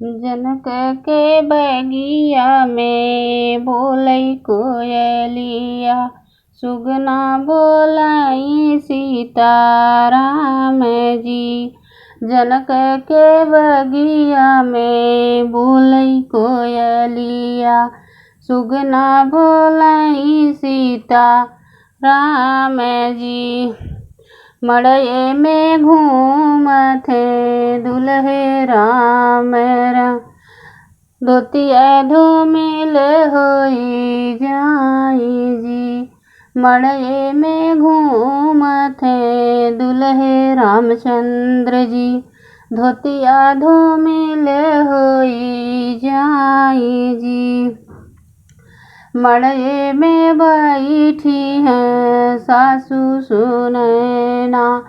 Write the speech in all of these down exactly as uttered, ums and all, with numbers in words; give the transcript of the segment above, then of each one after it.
जनक के बगिया में बोलई कोयलिया, सुगना बोलई सीताराम जी। जनक के बगिया में बोलई कोयलिया, सुगना बोलई सीताराम जी। मड़ई में घूमत हैं दुलहे राम राम, धोतिया धूमिल होई जाई जी। मड़ई में घूमत हैं दुलहे रामचंद्र जी, धोतिया धूमिल होई जाई जी। मड़ई में बैठी हैं सासू सुनैना,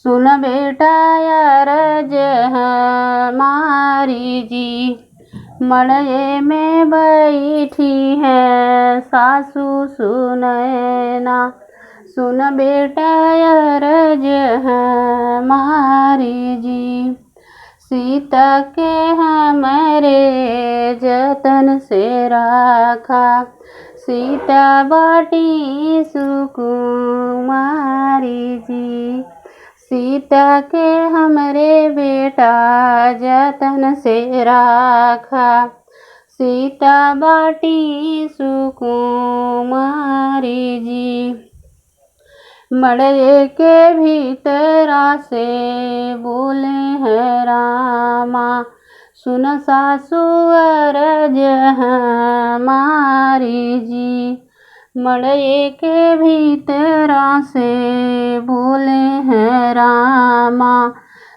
सुन बेटा अरज हमारी जी। मड़ई में बैठी हैं सासू सुनैना, सुन बेटा अरज हमारी जी। सीता के हमरे जतन से राखा, सीता बाटी सुकुमारी जी। सीता के हमरे बेटा जतन से राखा, सीता बाटी सुकुमारी जी। मड़ई के भीतरा से बोले हैं रामा, सुन सासु अरज हमारी जी। मड़ई के भीतरा से बोले हैं रामा,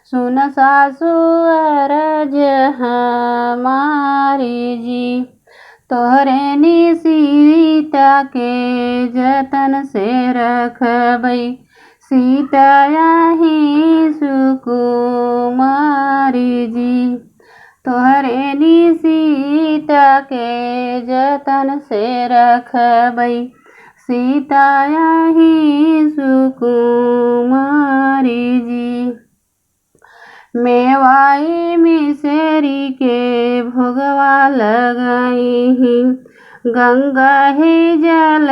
सुन सासु अरज हमारी जी। तोहरे नी सीता के जतन से रखबई, सीता यही सुकुमारी जी। तोहरे नी सीता के जतन से रखबई, सीता यही सुकुमारी जी। मेवाई मिसरी के भोगवा लगइहीं, गंगा ही जल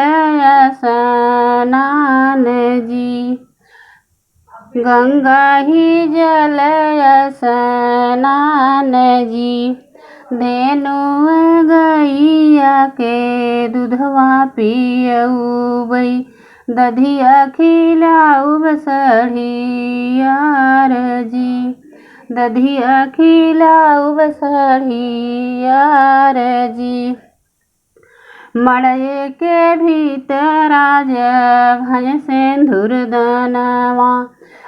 स्नान जी। गंगा ही जल स्नान जी। धेनु गइया के दूधवा पियउबई, दधिया खिलाउब सढ़ियार जी। दधिया खिलाउब सढ़ियार जी। मड़ई के भीतरा जब भय सिंदूर दानवा,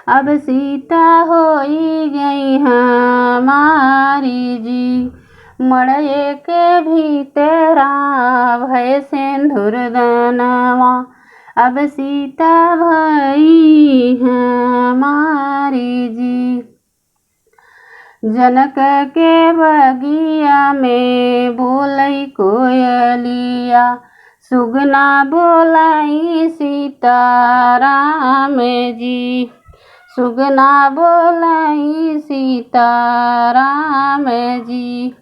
अब सीता होई गई हमारी जी। मड़ई के भीतरा भय सिंदूर दानवा, अब सीता भई हमारी जी। जनक के बगिया में बोलई कोयलिया, सुगना बोलई सीताराम जी। सुगना बोलई सीताराम जी।